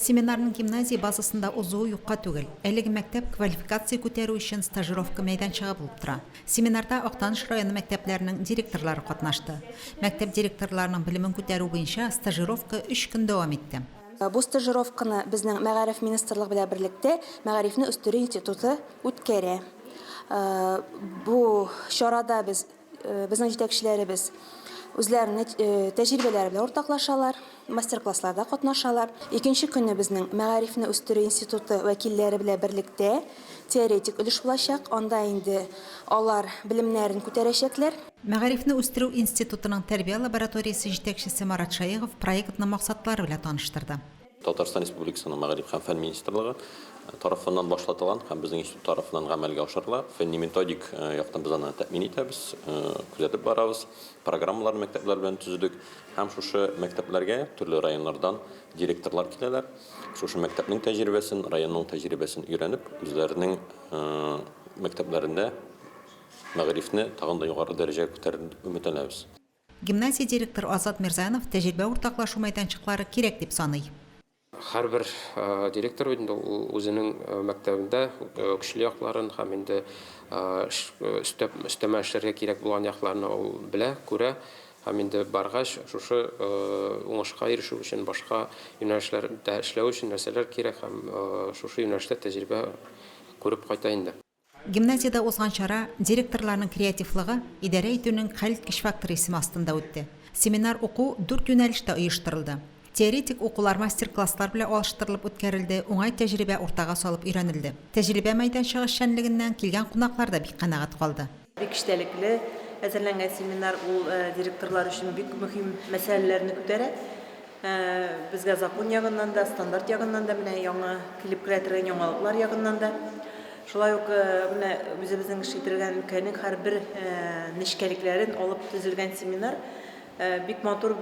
Семинарның гимназия базасында узуы юкка түгел. Әлеге мәктәп квалификация күтәрү өчен стажировка мәйданчыгы булып тора. Семинарда Актаныш районы мәктәпләренең директорлары катнашты. Мәктәп директорларының белемен күтәрү буенча стажировка өч көн дәвам итте. Бу стажировканы безнең Мәгариф министрлыгы белән берлектә Мәгарифне үстерү институты үткәрә. Бу чарада без Безнең җитәкчеләребез үзләренең тәҗрибәләре белән уртаклашалар, мастер-классларда катнашалар. Икенче көнне безнең Мәгарифне үстерү институты вәкилләре белән берлектә теоретик өлеш булачак. Анда инде алар белемнәрен күтәрәчәкләр. Мәгарифне үстерү институтының тәрбия лабораториясе җитәкчесе Марат Шаегов проектның максатлары белән таныштырды. Татарстан Республикасының Мәгариф һәм фән министрлыгы тарафыннан башлатылган һәм безнең институт тарафыннан гамәлгә ашырыла. Фәнни-методик яктан без аны тәэмин итәбез, күзәтеп барабыз, программаларны мәктәпләр белән төзедек һәм шушы мәктәпләргә төрле районнардан директорлар киләләр. Шушы мәктәпнең тәҗрибәсен, районның тәҗрибәсен өйрәнеп, үзләренең мәктәпләрендә мәгарифне тагын да югары дәрәҗәгә күтәрер дип өметләнәбез. Гимназия директоры Азат Мирзаянов тәҗрибә уртаклашу мәйданчыклары кирәк дип саный. Һәрбер директор бит инде ул үзенең мәктәбендә көчле якларын һәм инде өстәп өстәмә эшләргә кирәк булган якларны ул белә, күрә һәм инде баргач шушы уңышка ирешү өчен башка юнәлешләрдә эшләү өчен нәрсәләр кирәк һәм шушы юнәлештә тәҗрибә күреп кайта инде. Гимназиядә узган чара Директорларның креативлыгы, идарә итүнең хәлиткеч факторы исеме астында үтте. Семинар-уку дүрт юнәлештә оештырылды. Теоретик укулар мастер-класслар белән алыштырылып үткәрелде, уңай тәҗрибә уртага салып өйрәнелде. Тәҗрибә мәйданчыгы эшчәнлегеннән килгән кунаклар да бик канәгать калды. Бик эчтәлекле әзерләнгән семинар, ул директорлар өчен бик мөһим мәсьәләләрне күтәрә. Безгә закон ягыннан да, стандарт ягыннан да, менә яңа килеп керә торган яңалыклар ягыннан да. Шулай ук менә үзебезнең эш итергән өлкәнең һәрбер нечкәлекләрен алып төзелгән семинар бик матур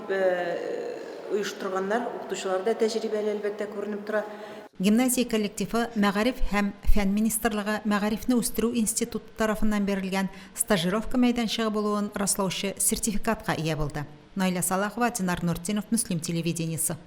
оештырганнар. Укытучылар да тәҗрибәле, әлбәттә, күренеп тора. Гимназия коллективы Мәгариф һәм фән министрлыгы Мәгарифне үстерү институты тарафыннан бирелгән стажировка мәйданчыгы булуын раслаучы сертификатка ия булды. Наилә Салахова, Динар Нуртдинов, Мөслим телевидениесе.